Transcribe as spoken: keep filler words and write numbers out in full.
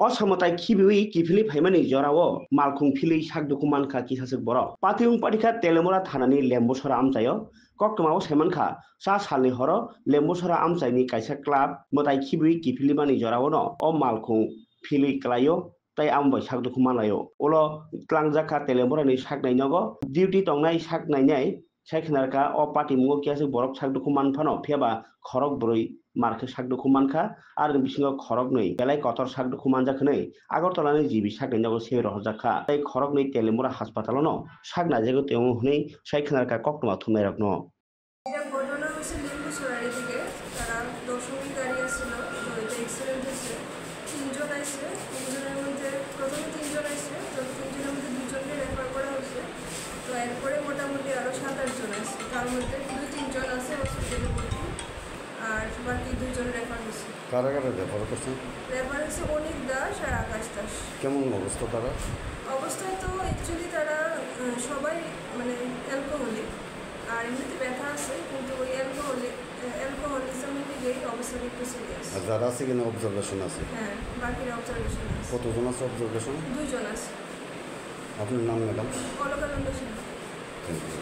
O samwtai khibiwi kiphilwi phaimani jorao malkhung philwi sak dukhu mankha kisaswk borok. Patiung patikha Telemura thanani Lembusora amchaio. Koktwmao saimankha, cha salni horo Lembusora amchaini kaisa club mwtai khibiwi kiphilwimani joraono o malkhung philwi klaio. Tai amo bai sak dukhu manlaio. Ulo tlangjak kha Telemurani saknai nogo. Duty tongnai saknainai sai khna rwkha o patimungo kiaswk borok sak dukhu man phano, phiyaba khorok bwrwi mar khe sak dukhu mankha, aroni bisingo khoroknwi belai kotor sak dukhu manjak hwnwi Agartalani G B saknai nogo sewi rohorjak kha. Tai khoroknwi Telemura haspatalono sak naijago tongo hwnwi sai khna rwkha koktwma thumnairokno. এটা ঘটনা হয়েছে লিম্বুছড়ার এদিকে, তারা দশমী গাড়ি আসছিল, তো এটা অ্যাক্সিডেন্ট হয়েছে। তিনজন আইছে, তিনজনের মধ্যে প্রথমে তিনজন আইছে, তো তিনজনের মধ্যে দুজনকে রেফার করা হয়েছে। তো এরপরে মোটামুটি আরও সাত আট জন আছে, তার মধ্যে দুই তিনজন আছে হসপিটালে ভর্তি, আর বাকি দুইজন রেফার হয়েছে। কারা কারা রেফার করছেন? রেফার হয়েছে অনিক দাস আর আকাশ দাস। কেমন অবস্থা তারা? অবস্থা তো অ্যাকচুয়ালি তারা উম, সবাই মানে অ্যালকোহলিক, আর এমনিতে ব্যথা আছে, কিন্তু ওই অ্যালকোহলিক অ্যালকোহলিজমের দিকেই অবস্থাটা একটু সিরিয়াস। আর যারা আছে কিনা অবজারভেশন আছে? হ্যাঁ, বাকিরা অবজারভেশন আছে। কতজন আছে অবজারভেশন? দুইজন আছে। আপনার নাম, madam? Alakananda Singha. Thank you.